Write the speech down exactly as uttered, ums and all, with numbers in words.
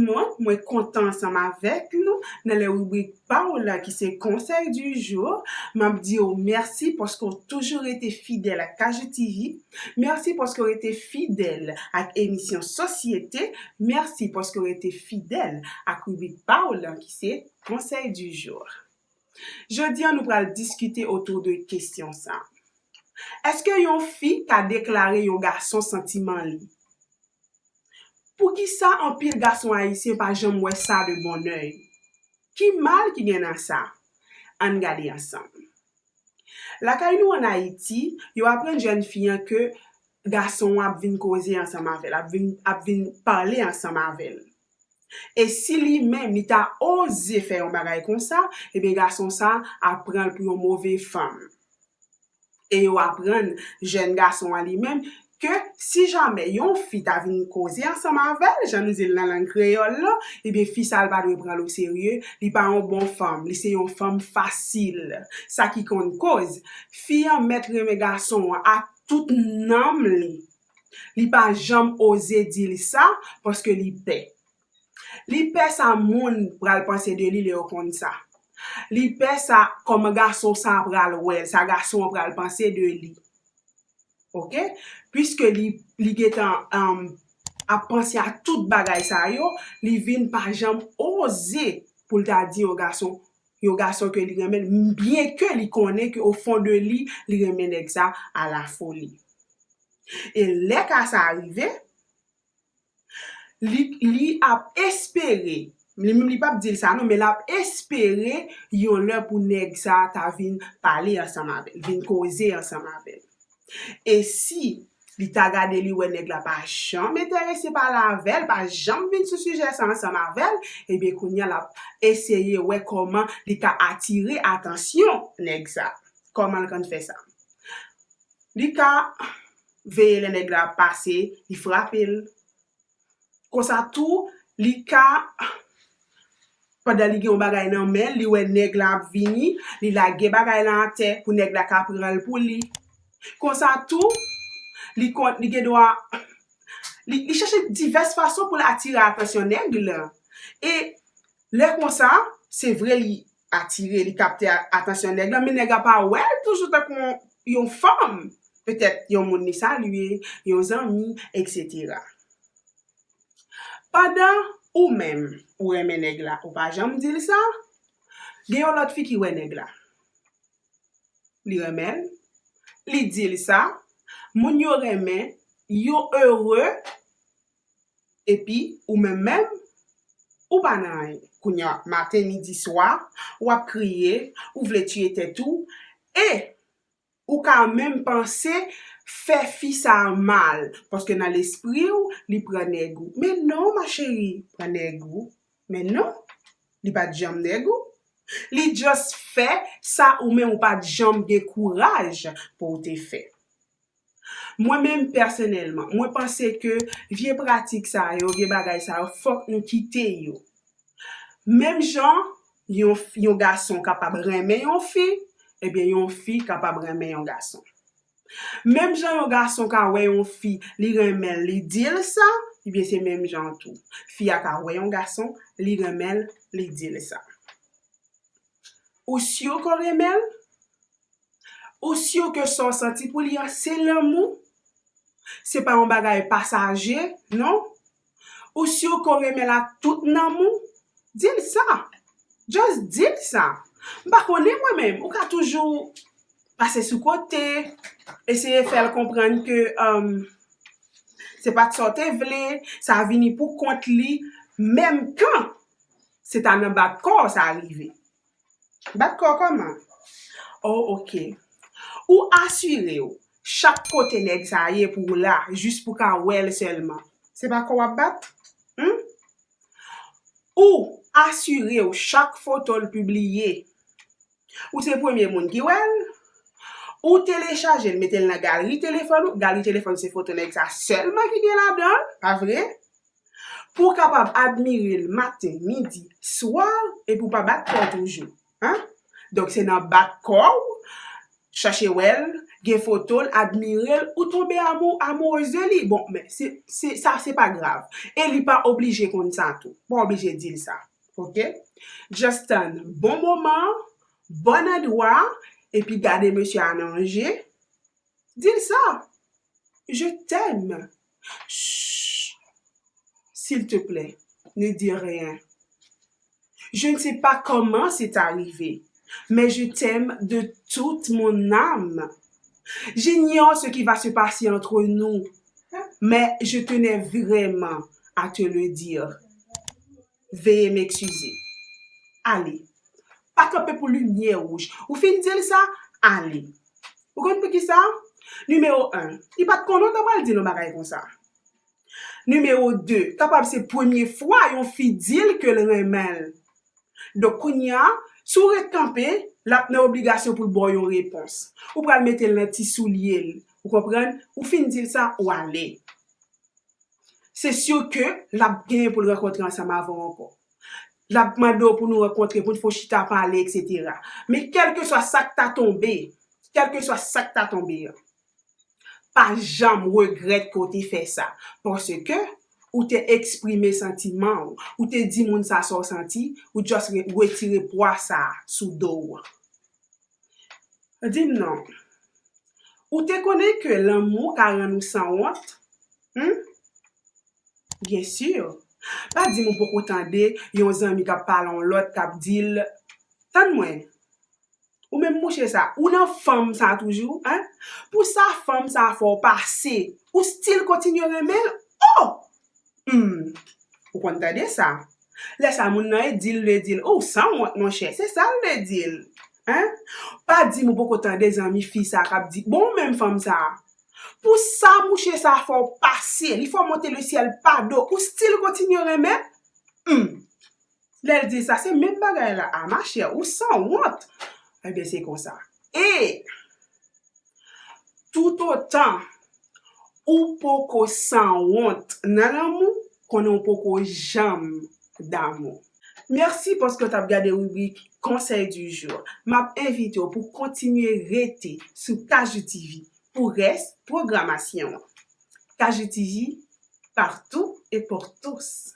Mwen, mwen kontan ansanm avèk nou nan le ribrik pa w la ki se Conseil du jour. M ap di w mèsi paske w toujou rete fidèl ak Kajou T V. Mèsi paske w rete fidèl ak emisyon Sosyete. Mèsi paske w rete fidèl ak ribrik pa w la ki se Conseil du jour. Jodi a, nou pral diskite otou de kesyon sa. Èske yon fi ka deklare yon gason santiman li? Poukisa anpil gason ayisyen pa janm wè sa de bon èy? Ki mal ki gen nan sa? Ann gade ansanm. Lakay nou ann Ayiti, yo aprann jèn fi an ke gason an ap vin koze ansanm avè l, ap vin, ap vin pale ansanm avè l. E si li menm, li ta oze fè yon bagay konsa, ebyen gason sa ap pran l pou yon move fanm. E yo aprann jèn gason an li menm ke si jamè yon fi ta vin koze ansanm avè l, jan nou di l nan lang kreyòl la, ebyen fi sa a l pa dwe pran l oserye, li pa yon bon fanm, li se yon fanm fasil. Sa ki konn koz, fi an mèt renmen gason an ak tout nanm li. Li pa janm oze di l sa paske li pè. Li pè sa moun pral panse de li lè yo konn sa. Li pè sa kòman gason sa pral wè l, sa gason an pral panse de li. Oke? Piske li, li gentan, um, ap panse a tout bagay sa yo, li vin pa janm oze pou l ta di yon gason, yon gason ke li renmen l, byen ke li konnen ke o fon de li, li renmen nèg sa a la foli. E lè ka sa rive, li, li ap espere, li menm li p ap di l sa non, men l ap espere yon lè pou nèg sa ta vin pale ansanm avè l, vin koze ansanm avè l. E si li ta gade, li wè nèg la pa janm enterese pale avè l, pa janm vin sou sijè sa ansanm avè l, ebyen kounye a l ap eseye wè kòman li ka atire atansyon nèg sa. Kòman l konn fè sa? Li ka veye lè nèg la ap pase, li frape l. Konsa tou, li ka, pandan li gen yon bagay nan men l, li wè nèg la ap vini, li lage bagay la atè pou nèg la ka pran l pou li. Konsa tou, li konn, li gen dwa, li, li chèche divès fason pou l atire atansyon nèg la. E lè konsa, se vre li atire, li kapte a-, atansyon nèg la, men nèg la pa wè l toujou tankou yon, yon fanm. Petèt yon moun li salye, yon zanmi, etsetera. Pandan ou menm, ou renmen nèg la, ou pa janm di l sa, gen yon lòt fi ki wè nèg la. Li renmen l, li di l sa, moun yo renmen, yo ere, epi ou menm menm, ou pa nan anyen. Kounye a, maten, midi, swa, w ap kriye, ou vle tiye tèt ou, e ou ka menm panse fè fi sa a mal, paske nan lespri w, li pran nèg ou. Men non, ma chérie, pran nèg ou. Men non, li pa t janm nèg ou. Li just fè sa ou menm ou pa t janm gen kouraj pou w te fè. Mwen menm pèsonèlman, mwen panse ke vye pratik sa yo, vye bagay sa yo, fòk nou kite yo. Menm jan yon, yon gason kapab renmen yon fi, ebyen yon fi kapab renmen yon gason. Menm jan yon gason ka wè yon fi, li renmen l, li di l sa, ebyen se menm jan tou. Fi a ka wè yon gason, li renmen l, li di l sa. Ou si ke w renmen l? Ou si ke sa w santi pou li an se lanmou? Se pa yon bagay pasaje, non? Ou si ke w renmen l ak tout nanm ou? Di l sa. Just di l sa. M pa konnen mwen menm. Ou ka toujou pase sou kote, eseye fè l konprann ke, um, se pa t sa w te vle, sa vini pou kont li, menm kan se ta nan bat kò w sa rive. Bat kò kòman? Oh, oke. Ou asire w, chak kote nèg sa ye pou w la, jis pou w ka wè l sèlman. Se pa kò w ap bat? Hmm? Ou asire w, chak foto l pibliye, ou se premye moun ki wè l. Ou telechaje l, mete l nan galri telefòn ou. Galri telefòn se foto nèg sa sèlman ki gen ladan l, pa vre? Pou w kapab admire l maten, midi, swa, epi w pa bat kò w toujou. Hein? Donk, se nan bat kò w, chache wè l, gen foto l, admire l, ou tonbe amou, amourez de li. Bon, men se, se, sa se pa grav. E li pa oblije konn sa tou. Pa oblije di l sa. Ok? Just tann bon moman, bon andwa, epi gade mesye a nan je. Di l sa. Je t'aime. Chut. S'il te plaît, ne dis rien. Je ne sais pas comment c'est arrivé, mais je t'aime de toute mon âme. J'ignore ce qui va se passer entre nous, mais je tenais vraiment à te le dire. Veuillez m'excuser. Ale. Pa kanpe pou limyè wouj. Ou fin di l sa, ale. Ou konn poukisa? Nimewo en, li pa t konnen w ta pral di l yon bagay konsa. Nimewo de, kapab se premye fwa yon fi di l ke l renmen l. Donk, kounye a, si w ret kanpe, l ap nan obligasyon pou l ba w yon repons. Ou pral mete l nan ti soulye l. Ou konprann? Ou fin di l sa, ou ale. Se si ke l ap genyen pou l rankontre ansanm avè w ankò. L ap mande w pou nou rankontre, pou n fè yon chita pale, etsetera. Men kèlkeswa sa k ta tonbe, kèlkeswa sa k ta tonbe an, pa janm regrèt ke w te fè sa. Paske ou te eksprime santiman w, ou te di moun sa sa w santi, ou just re-, retire pwa sa a sou do w. Di m non. Ou te konnen ke lanmou ka rann ou sanwont? Hmm? Byen si. Pa di m ou poko tande yon zanmi k ap pale yon lòt k ap di l, tann mwen, ou menm mouche sa, ou nan fanm sa toujou, en? Pou sa fanm sa fè w pase, ou still kontinye renmen l? Oh! Hmm. Ou konn tande sa? Lè sa moun nan e di l, l e di l, oh, ou sanwont, monchè. Se sa l vle di l. En? Pa di m ou poko tande zanmi fi sa k ap di, bon, ou menm fanm sa, pou sa mouche sa fè w pase, li fè w monte le syèl pa do, ou still kontinye renmen? Hmm. Lè l di sa, se menm bagay la. A, machè, ou sanwont. Ebyen, se konsa. E toutotan ou poko sanwont nan lanmou, konnen w poko janm damou. Mèsi paske w t ap gade ribrik Conseil du jour. M ap envite w pou w kontinye rete sou Kajou T V pou rès pwogramasyon an. Kajou T V, partout et pour tous.